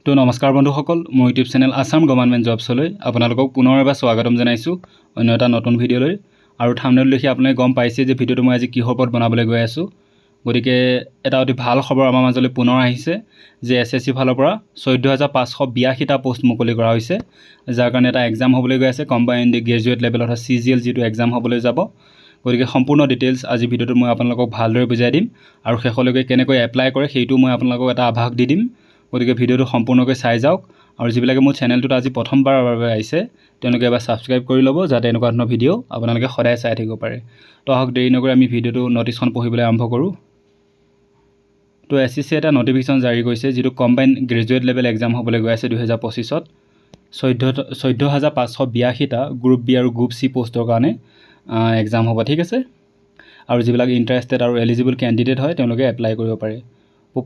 তো নমস্কাৰ বন্ধুসকল, মোৰ ইউটিউব চেনেল আছাম গভৰ্ণমেণ্ট জবছলৈ আপোনালোকক পুনৰ এবাৰ স্বাগতম জনাইছোঁ অন্য এটা নতুন ভিডিঅ'লৈ। আৰু থাম্বনেইল দেখি আপোনালোকে গম পাইছে যে ভিডিঅ'টো মই আজি কিহৰ ওপৰত বনাবলৈ গৈ আছোঁ। গতিকে এটা অতি ভাল খবৰ আমাৰ মাজলৈ পুনৰ আহিছে যে এছএছচি ফালৰ পৰা 14,582টা পষ্ট মুকলি কৰা হৈছে, যাৰ কাৰণে এটা এক্সাম হ'বলৈ গৈ আছে কম্বাইণ্ড গ্ৰেজুৱেট লেভেল অৰ্থাৎ চিজিএল যিটো এক্সাম হ'বলৈ যাব। গতিকে সম্পূৰ্ণ ডিটেইলছ আজি ভিডিঅ'টোত মই আপোনালোকক ভালদৰে বুজাই দিম আৰু শেষলৈকে কেনেকৈ এপ্লাই কৰে, সেইটো মই আপোনালোকক এটা আভাস দি দিম। গতিকে ভিডিঅ'টো সম্পূৰ্ণকৈ চাই যাওক আৰু যিবিলাকে মোৰ চেনেলটোত আজি প্ৰথমবাৰৰ বাবে আহিছে, তেওঁলোকে এবাৰ ছাবস্ক্ৰাইব কৰি ল'ব, যাতে এনেকুৱা ধৰণৰ ভিডিঅ' আপোনালোকে সদায় চাই থাকিব পাৰে। তো আহক, দেৰি নকৰি আমি ভিডিঅ'টো ন'টিছখন পঢ়িবলৈ আৰম্ভ কৰোঁ। তো এছএছচি এটা ন'টিফিকেশ্যন জাৰি কৰিছে, যিটো কম্বাইন গ্ৰেজুৱেট লেভেল এক্সাম হ'বলৈ গৈ আছে 2025ত। 14,582টা গ্ৰুপ বি আৰু গ্ৰুপ চি পষ্টৰ কাৰণে এক্সাম হ'ব, ঠিক আছে? আৰু যিবিলাক ইণ্টাৰেষ্টেড আৰু এলিজিবল কেণ্ডিডেট হয়, তেওঁলোকে এপ্লাই কৰিব পাৰে।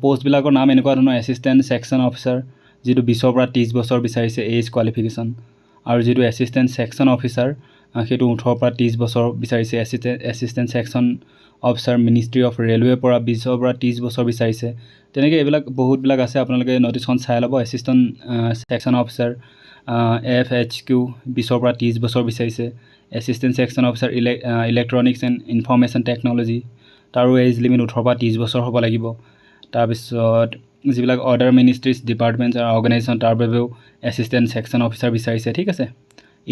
পষ্টবিলাকৰ নাম এনেকুৱা ধৰণৰ: এছিষ্টেণ্ট ছেকশ্যন অফিচাৰ, যিটো 20ৰ পৰা 30 বছৰ বিচাৰিছে এইজ কোৱালিফিকেশ্যন, আৰু যিটো এছিষ্টেণ্ট ছেকশ্যন অফিচাৰ, সেইটো 18ৰ পৰা 30 বছৰ বিচাৰিছে। Assistant section officer, ministry of ৰেলৱেৰ পৰা 20ৰ পৰা 30 বছৰ বিচাৰিছে। তেনেকৈ এইবিলাক বহুতবিলাক আছে, আপোনালোকে ন'টিছখন চাই ল'ব। এছিষ্টেণ্ট ছেকশ্যন অফিচাৰ এফএইচকিউ, 20ৰ পৰা 30 বছৰ বিচাৰিছে। Assistant section officer electronics and information technology, তাৰো এইজ লিমিট 18ৰ পৰা 30 বছৰ হ'ব লাগিব। তাৰপিছত যিবিলাক আদাৰ মিনিষ্ট্ৰিজ, ডিপাৰ্টমেণ্টছ আৰু অৰ্গেনাইজেশ্যন, তাৰ বাবেও এছিষ্টেণ্ট ছেকশ্যন অফিচাৰ বিচাৰিছে, ঠিক আছে?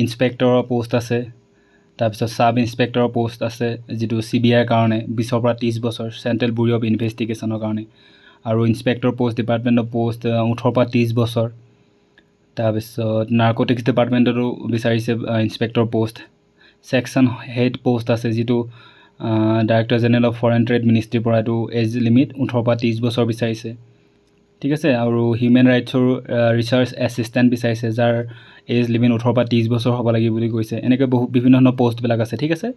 ইনস্পেক্টৰৰ পষ্ট আছে, তাৰপিছত ছাব ইনস্পেক্টৰৰ পষ্ট আছে, যিটো চিবিআইৰ কাৰণে 20ৰ পৰা 30 বছৰ, চেণ্ট্ৰেল ব্যুৰ' অফ ইনভেষ্টিগেশ্যনৰ কাৰণে, আৰু ইনস্পেক্টৰ পষ্ট, ডিপাৰ্টমেণ্টৰ পষ্ট 18ৰ পৰা 30 বছৰ। তাৰপিছত নাৰ্কটিক্স ডিপাৰ্টমেণ্টতো বিচাৰিছে inspector post. Section head post আছে, যিটো director general of foreign trade মিনিষ্ট্ৰীৰ পৰা, এইটো এজ লিমিট 18ৰ পৰা 30 বছৰ বিচাৰিছে, ঠিক আছে? আৰু হিউমেন ৰাইটছৰো ৰিচাৰ্চ এছিষ্টেণ্ট বিচাৰিছে, যাৰ এজ লিমিট 18ৰ পৰা 30 বছৰ হ'ব লাগিব বুলি কৈছে। এনেকৈ বহু বিভিন্ন ধৰণৰ পষ্টবিলাক আছে, ঠিক আছে?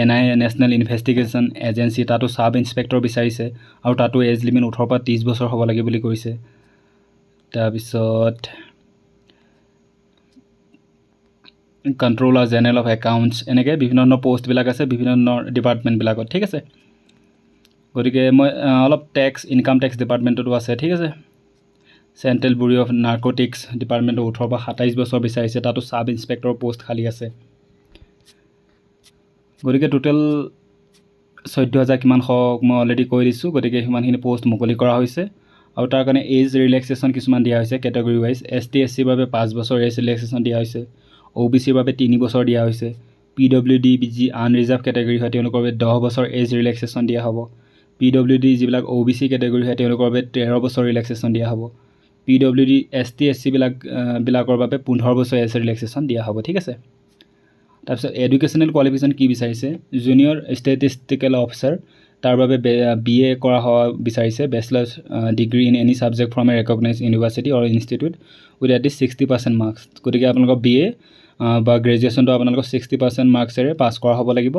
NIA, national investigation agency, তাতো ছাব ইনস্পেক্টৰ বিচাৰিছে আৰু তাতো এজ লিমিট 18ৰ পৰা 30 বছৰ হ'ব লাগে বুলি কৈছে। তাৰপিছত কণ্ট্ৰলাৰ জেনেৰেল অফ একাউণ্টছ, এনেকৈ বিভিন্ন ধৰণৰ পষ্টবিলাক আছে বিভিন্ন ধৰণৰ ডিপাৰ্টমেণ্টবিলাকত, ঠিক আছে? গতিকে মই অলপ টেক্স, ইনকাম টেক্স ডিপাৰ্টমেণ্টতো আছে, ঠিক আছে? চেণ্ট্ৰেল ব্যুৰ' অফ নাৰ্কটিক্স ডিপাৰ্টমেণ্টত 18ৰ পৰা 27 বছৰ বিচাৰিছে, তাতো ছাব ইনস্পেক্টৰৰ পষ্ট খালী আছে। গতিকে টোটেল 14,000 কিমান শ মই অলৰেডি কৈ দিছোঁ। গতিকে সিমানখিনি পষ্ট মুকলি কৰা হৈছে আৰু তাৰ কাৰণে এজ ৰিলেক্সেশ্যন কিছুমান দিয়া হৈছে কেটেগৰী ৱাইজ। এছটি, এছচিৰ বাবে 5 বছৰ এজ ৰিলেক্সেশ্যন দিয়া হৈছে, অ'বিচিৰ বাবে 3 বছৰ দিয়া হৈছে, পিডব্লিউডি যি আনৰিজাৰ্ভ কেটেগৰী হয়, তেওঁলোকৰ বাবে 10 বছৰ এজ ৰিলেক্সেশ্যন দিয়া হ'ব, পিডব্লিউডি যিবিলাক অ'বিচি কেটেগৰী হয়, তেওঁলোকৰ বাবে 13 বছৰ ৰিলেক্সেশ্যন দিয়া হ'ব, পিডব্লিউডি এছটি, এছচি বিলাকৰ বাবে 15 বছৰ এজ ৰিলেক্সেশ্যন দিয়া হ'ব, ঠিক আছে? তাৰপিছত এডুকেশ্যনেল কোৱালিফিকেশ্যন কি বিচাৰিছে? জুনিয়ৰ ষ্টেটিষ্টিকেল অফিচাৰ, তাৰ বাবে বিএ কৰা হোৱা বিচাৰিছে, bachelor's degree in any subject from a recognized university or institute with at least 60% marks। গতিকে আপোনালোকৰ বিএ বা গ্ৰেজুৱেশ্যনটো আপোনালোকৰ 60% মাৰ্কছেৰে পাছ কৰা হ'ব লাগিব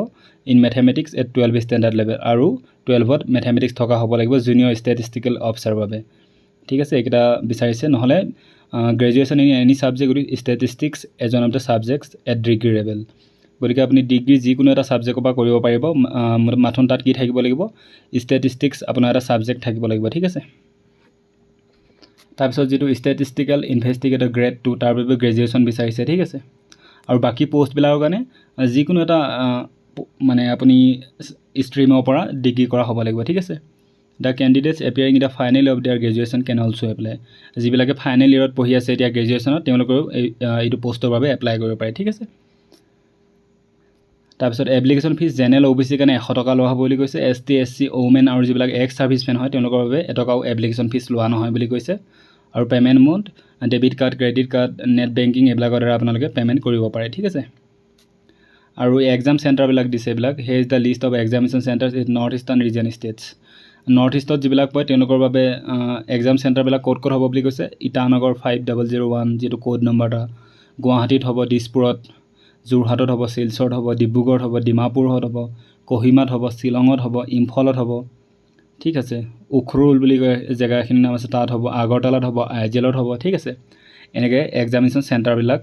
in mathematics at 12 standard level, আৰু 12ত মেথেমেটিক্স থকা হ'ব লাগিব জুনিয়ৰ ষ্টেটিষ্টিকেল অফিচাৰৰ বাবে, ঠিক আছে? এইকেইটা বিচাৰিছে। নহ'লে graduation in any subject with statistics as one of the subjects at degree level। গতিকে আপুনি ডিগ্ৰী যিকোনো এটা ছাবজেক্টৰ পৰা কৰিব পাৰিব, মাথোন তাত কি থাকিব লাগিব? ষ্টেটিষ্টিক্স আপোনাৰ এটা ছাবজেক্ট থাকিব লাগিব, ঠিক আছে? তাৰপিছত যিটো ষ্টেটিষ্টিকেল ইনভেষ্টিগেটৰ গ্ৰেড 2, তাৰ বাবে গ্ৰেজুৱেশ্যন বিচাৰিছে, ঠিক আছে? আৰু বাকী পষ্টবিলাকৰ কাৰণে যিকোনো এটা মানে আপুনি ষ্ট্ৰীমৰ পৰা ডিগ্ৰী কৰা হ'ব লাগিব, ঠিক আছে? The candidates appearing in the final of their graduation can also apply। যিবিলাকে ফাইনেল ইয়েৰত পঢ়ি আছে এতিয়া গ্ৰেজুৱেশ্যনত, তেওঁলোকেও এইটো পষ্টৰ বাবে এপ্লাই কৰিব পাৰে, ঠিক আছে? তাৰপিছত এপ্লিকেশ্যন ফিজ জেনেৰেল, অ'বিচিৰ কাৰণে 100 টকা লোৱা হ'ব বুলি কৈছে। এছটি, এছচি, ওমেন আৰু যিবিলাক এক্স ছাৰ্ভিচমেন হয়, তেওঁলোকৰ বাবে এটকাও এপ্লিকেশ্যন ফিজ লোৱা নহয় বুলি কৈছে। আৰু payment mode debit card, credit card, net banking, এইবিলাকৰ দ্বাৰা আপোনালোকে পে'মেণ্ট কৰিব পাৰে, ঠিক আছে? আৰু এক্সাম চেণ্টাৰবিলাক দিছে এইবিলাক। Here is the list of examination centers in North Eastern region states। North ইষ্টত যিবিলাক পৰে, তেওঁলোকৰ বাবে এক্সাম চেণ্টাৰবিলাক ক'ত ক'ত হ'ব বুলি কৈছে। ইটানগৰ 5001 যিটো ক'ড নম্বৰ এটা, গুৱাহাটীত হ'ব, দিছপুৰত, যোৰহাটত হ'ব, শিলচৰত হ'ব, ডিব্ৰুগড়ত হ'ব, ডিমাপুৰত হ'ব, কহিমাত হ'ব, শ্বিলঙত হ'ব, ইম্ফলত হ'ব, ঠিক আছে? উখৰুল বুলি কয় জেগাখিনিৰ নাম আছে, তাত হ'ব, আগৰতলাত হ'ব, আইজলত হ'ব, ঠিক আছে? এনেকৈ এক্সামিনেশ্যন চেণ্টাৰবিলাক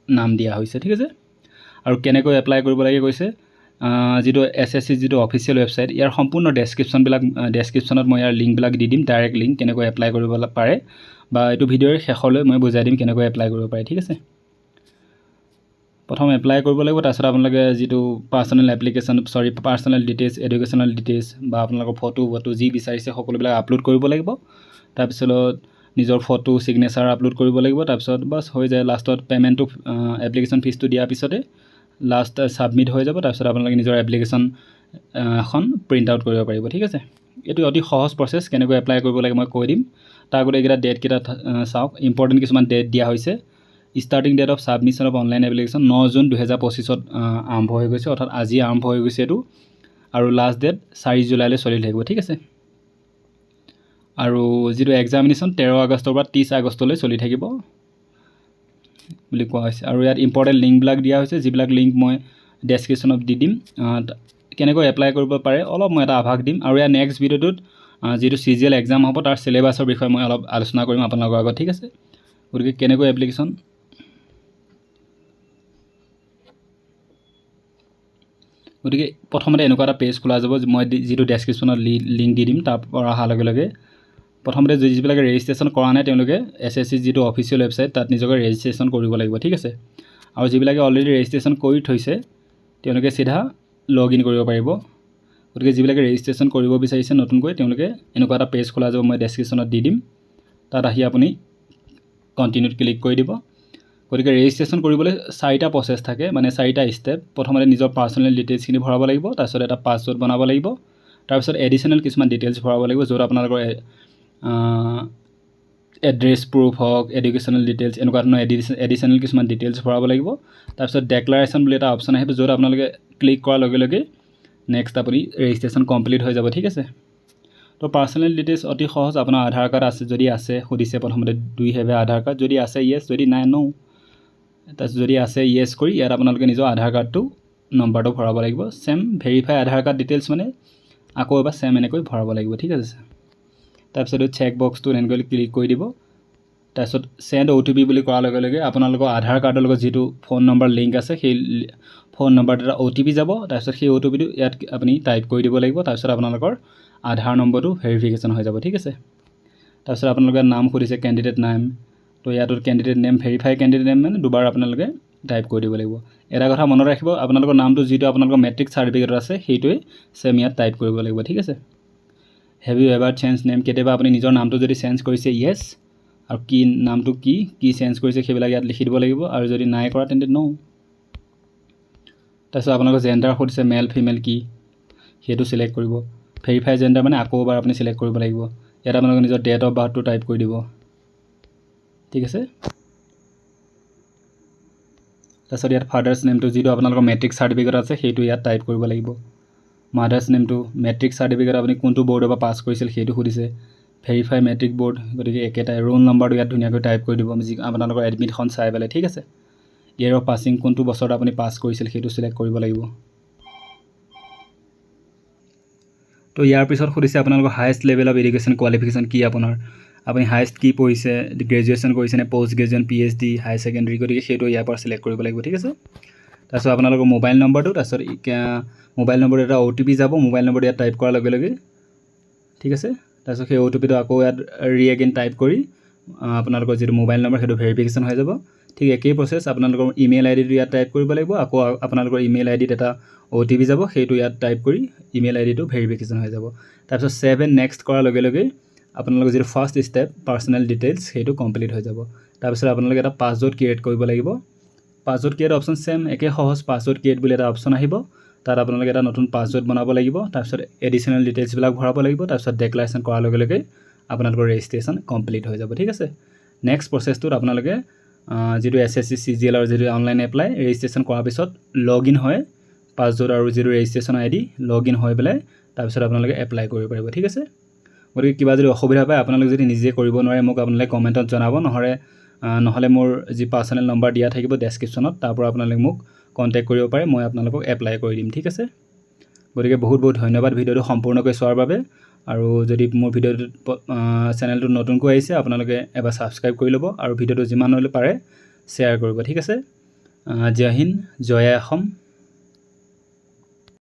নাম দিয়া হৈছে, ঠিক আছে? আৰু কেনেকৈ এপ্লাই কৰিব লাগে কৈছে। যিটো এছএছচি যিটো অফিচিয়েল ৱেবছাইট, ইয়াৰ সম্পূৰ্ণ ডেছক্ৰিপশ্যনবিলাক, ডেছক্ৰিপশ্যনত মই ইয়াৰ লিংকবিলাক দি দিম, ডাইৰেক্ট লিংক কেনেকৈ এপ্লাই কৰিব পাৰে, বা এইটো ভিডিঅ'ৰ শেষলৈ মই বুজাই দিম কেনেকৈ এপ্লাই কৰিব পাৰে, ঠিক আছে। প্ৰথম এপ্লাই কৰিব লাগিব, তাৰপিছত আপোনালোকে যিটো personal application, sorry, personal details, educational details বা আপোনালোকৰ ফটো ফটো যি বিচাৰিছে সকলোবিলাক আপলোড কৰিব লাগিব। তাৰপিছত নিজৰ ফটো, ছিগনেচাৰ আপলোড কৰিব লাগিব। তাৰপিছত বাছ হৈ যায়। লাষ্টত পে'মেণ্টটো, এপ্লিকেশ্যন ফিজটো দিয়াৰ পিছতে লাষ্ট ছাবমিট হৈ যাব। তাৰপিছত আপোনালোকে নিজৰ এপ্লিকেশ্যন এখন প্ৰিণ্ট আউট কৰিব পাৰিব, ঠিক আছে। এইটো অতি সহজ প্ৰচেছ। কেনেকৈ এপ্লাই কৰিব লাগে মই কৈ দিম। তাৰ আগতে এইকেইটা ডেটকেইটা চাওক। ইম্পৰ্টেণ্ট কিছুমান ডেট দিয়া হৈছে। Starting date of submission of online application 9 June 2025ত আৰম্ভ হৈ গৈছে, অৰ্থাৎ আজি আৰম্ভ হৈ গৈছে এইটো, আৰু লাষ্ট ডেট 4 জুলাইলৈ চলি থাকিব, ঠিক আছে। আৰু যিটো এক্সামিনেশ্যন 13 আগষ্টৰ পৰা 30 আগষ্টলৈ চলি থাকিব বুলি কোৱা হৈছে। আৰু ইয়াত ইম্পৰ্টেণ্ট লিংকবিলাক দিয়া হৈছে, যিবিলাক লিংক মই ডেছক্ৰিপশ্যনত দি দিম। কেনেকৈ এপ্লাই কৰিব পাৰে অলপ মই এটা আভাস দিম। আৰু ইয়াৰ নেক্সট ভিডিঅ'টোত যিটো চিজিএল এক্সাম হ'ব, তাৰ চিলেবাছৰ বিষয়ে মই অলপ আলোচনা কৰিম আপোনালোকৰ আগত, ঠিক আছে। গতিকে কেনেকৈ এপ্লিকেশ্যন, গতিকে প্ৰথমতে এনেকুৱা এটা পেজ খোলা যাব, মই যিটো ডেছক্ৰিপশ্যনত লিংক দি দিম। তাৰ পৰা অহাৰ লগে লগে প্ৰথমতে যিবিলাকে ৰেজিষ্ট্ৰেশ্যন কৰা নাই, তেওঁলোকে এছএছচি যিটো অফিচিয়েল ৱেবছাইট, তাত নিজকে ৰেজিষ্ট্ৰেশ্যন কৰিব লাগিব, ঠিক আছে। আৰু যিবিলাকে অলৰেডি ৰেজিষ্ট্ৰেশ্যন কৰি থৈছে, তেওঁলোকে চিধা লগ ইন কৰিব পাৰিব। গতিকে যিবিলাকে ৰেজিষ্ট্ৰেশ্যন কৰিব বিচাৰিছে নতুনকৈ, তেওঁলোকে এনেকুৱা এটা পেজ খোলা যাব, মই ডেছক্ৰিপশ্যনত দি দিম। তাত আহি আপুনি কণ্টিনিউত ক্লিক কৰি দিব। গতিকে ৰেজিষ্ট্ৰেশ্যন কৰিবলৈ চাৰিটা প্ৰচেছ থাকে, মানে চাৰিটা ষ্টেপ। প্ৰথমতে নিজৰ পাৰ্চনেল ডিটেইলছখিনি ভৰাব লাগিব, তাৰপিছত এটা পাছৱৰ্ড বনাব লাগিব, তাৰপিছত এডিশ্যনেল কিছুমান ডিটেইলছ ভৰাব লাগিব, য'ত আপোনালোকৰ এড্ৰেছ প্ৰুফ হওক, এডুকেশ্যনেল ডিটেইলছ, এনেকুৱা ধৰণৰ এডিশ্যনেল কিছুমান ডিটেইলছ ভৰাব লাগিব। তাৰপিছত ডেক্লাৰেশ্যন বুলি এটা অপশ্যন আহিব, য'ত আপোনালোকে ক্লিক কৰাৰ লগে লগে নেক্সট আপুনি ৰেজিষ্ট্ৰেশ্যন কমপ্লিট হৈ যাব, ঠিক আছে। তো পাৰ্চনেল ডিটেইলছ অতি সহজ। আপোনাৰ আধাৰ কাৰ্ড আছে যদি আছে সুধিছে প্ৰথমতে, "Do you have a Aadhaar card?" যদি আছে য়েছ, যদি নাই ন'। তাৰপিছত যদি আছে য়েছ কৰি ইয়াত আপোনালোকে নিজৰ আধাৰ কাৰ্ডটো নম্বৰটো ভৰাব লাগিব। Same verify Aadhaar card details, মানে আকৌ এবাৰ ছেম এনেকৈ ভৰাব লাগিব, ঠিক আছে। তাৰপিছত এই চেক বক্সটো এনেকৈ ক্লিক কৰি দিব। তাৰপিছত চেণ্ড অ'টিপি বুলি কৰাৰ লগে লগে আপোনালোকৰ আধাৰ কাৰ্ডৰ লগত যিটো ফোন নম্বৰ লিংক আছে, সেই ফোন নম্বৰটোত এটা অ'টিপি যাব। তাৰপিছত সেই অ'টিপিটো ইয়াত আপুনি টাইপ কৰি দিব লাগিব। তাৰপিছত আপোনালোকৰ আধাৰ নম্বৰটো ভেৰিফিকেশ্যন হৈ যাব, ঠিক আছে। তাৰপিছত আপোনালোকে নাম সুধিছে, কেণ্ডিডেট নাম। তো ইয়াতো candidate name, verify candidate name, মানে দুবাৰ আপোনালোকে টাইপ কৰি দিব লাগিব। এটা কথা মনত ৰাখিব, আপোনালোকৰ নামটো যিটো আপোনালোকৰ মেট্ৰিক চাৰ্টিফিকেটত আছে, সেইটোৱে ছেম ইয়াত টাইপ কৰিব লাগিব, ঠিক আছে। Have you ever change name? কেতিয়াবা আপুনি নিজৰ নামটো যদি চেঞ্জ কৰিছে, য়েছ, আৰু কি নামটো কি কি চেঞ্জ কৰিছে, সেইবিলাক ইয়াত লিখি দিব লাগিব। আৰু যদি নাই কৰা তেন্তে ন'। তাৰপিছত আপোনালোকৰ জেণ্ডাৰ সুধিছে, মেল ফিমেল কি সেইটো চিলেক্ট কৰিব। ভেৰিফাই জেণ্ডাৰ মানে আকৌ এবাৰ আপুনি চিলেক্ট কৰিব লাগিব। ইয়াত আপোনালোকে নিজৰ ডেট অফ বাৰ্থটো টাইপ কৰি দিব, ঠিক আছে। তাৰপিছত ইয়াত ফাদাৰ্ছ নেমটো, যিটো আপোনালোকৰ মেট্ৰিক চাৰ্টিফিকেট আছে, সেইটো ইয়াত টাইপ কৰিব লাগিব। মাদাৰ্ছ নেমটো, মেট্ৰিক চাৰ্টিফিকেট আপুনি কোনটো বৰ্ডৰ পৰা পাছ কৰিছিল সেইটো সুধিছে, ভেৰিফাই মেট্ৰিক বৰ্ড, গতিকে একেটাই। ৰোল নম্বৰটো ইয়াত ধুনীয়াকৈ টাইপ কৰি দিব, যি আপোনালোকৰ এডমিটখন চাই পেলাই, ঠিক আছে। ইয়েৰ অফ পাছিং, কোনটো বছৰত আপুনি পাছ কৰিছিল সেইটো চিলেক্ট কৰিব লাগিব। তো ইয়াৰ পিছত সুধিছে আপোনালোকৰ highest level of education qualification কি আপোনাৰ, আপুনি হায়েষ্ট কি পঢ়িছে, গ্ৰেজুৱেশ্যন কৰিছে নে post graduation, PhD, higher secondary, গতিকে সেইটো ইয়াৰ পৰা চিলেক্ট কৰিব লাগিব, ঠিক আছে। তাৰপিছত আপোনালোকৰ মোবাইল নম্বৰটো, তাৰপিছত মোবাইল নম্বৰটো এটা অ'টিপি যাব, মোবাইল নম্বৰটো ইয়াত টাইপ কৰাৰ লগে লগে, ঠিক আছে। তাৰপিছত সেই অ'টিপিটো আকৌ ইয়াত ৰি এগেইন টাইপ কৰি আপোনালোকৰ যিটো মোবাইল নম্বৰ সেইটো ভেৰিফিকেশ্যন হৈ যাব। ঠিক একেই প্ৰচেছ, আপোনালোকৰ ইমেইল আই ডিটো ইয়াত টাইপ কৰিব লাগিব। আকৌ আপোনালোকৰ ইমেইল আই ডিত এটা অ'টিপি যাব, সেইটো ইয়াত টাইপ কৰি ইমেইল আই ডিটো ভেৰিফিকেশ্যন হৈ যাব। তাৰপিছত ছেভ এণ্ড নেক্সট কৰাৰ লগে লগে আপোনালোকৰ যিটো ফাৰ্ষ্ট ষ্টেপ পাৰ্চনেল ডিটেইলছ, সেইটো কমপ্লিট হৈ যাব। তাৰপিছত আপোনালোকে এটা পাছৱৰ্ড ক্ৰিয়েট কৰিব লাগিব। পাছৱৰ্ড ক্ৰিয়েট অপশ্যন ছেম একে সহজ। পাছৱৰ্ড ক্ৰিয়েট বুলি এটা অপশ্যন আহিব, তাত আপোনালোকে এটা নতুন পাছৱৰ্ড বনাব লাগিব। তাৰপিছত এডিশ্যনেল ডিটেইলছবিলাক ভৰাব লাগিব। তাৰপিছত ডেক্লাৰেশ্যন কৰাৰ লগে লগে আপোনালোকৰ ৰেজিষ্ট্ৰেশ্যন কমপ্লিট হৈ যাব, ঠিক আছে। নেক্সট প্ৰচেছটোত আপোনালোকে যিটো এছএছচি চিজিএলৰ যিটো অনলাইন এপ্লাই ৰেজিষ্ট্ৰেশ্যন কৰাৰ পিছত লগ ইন হয়, পাছৱৰ্ড আৰু যিটো registration I D log in হৈ পেলাই তাৰপিছত আপোনালোকে এপ্লাই কৰিব পাৰিব, ঠিক আছে। গতিকে কিবা যদি অসুবিধা পায় আপোনালোকে, যদি নিজে কৰিব নোৱাৰে, মোক আপোনালোকে কমেণ্টত জনাব, নহ'লে মোৰ যি পাৰ্চনেল নম্বৰ দিয়া থাকিব ডেছক্ৰিপশ্যনত, তাৰ পৰা আপোনালোকে মোক কণ্টেক্ট কৰিব পাৰে, মই আপোনালোকক এপ্লাই কৰি দিম, ঠিক আছে। গতিকে বহুত বহুত ধন্যবাদ ভিডিঅ'টো সম্পূৰ্ণকৈ চোৱাৰ বাবে। আৰু যদি মোৰ ভিডিঅ'টোত চেনেলটো নতুনকৈ আহিছে, আপোনালোকে এবাৰ ছাবস্ক্ৰাইব কৰি ল'ব আৰু ভিডিঅ'টো যিমানলৈ পাৰে শ্বেয়াৰ কৰিব, ঠিক আছে। জয় হিন্দ, জয় আই অসম।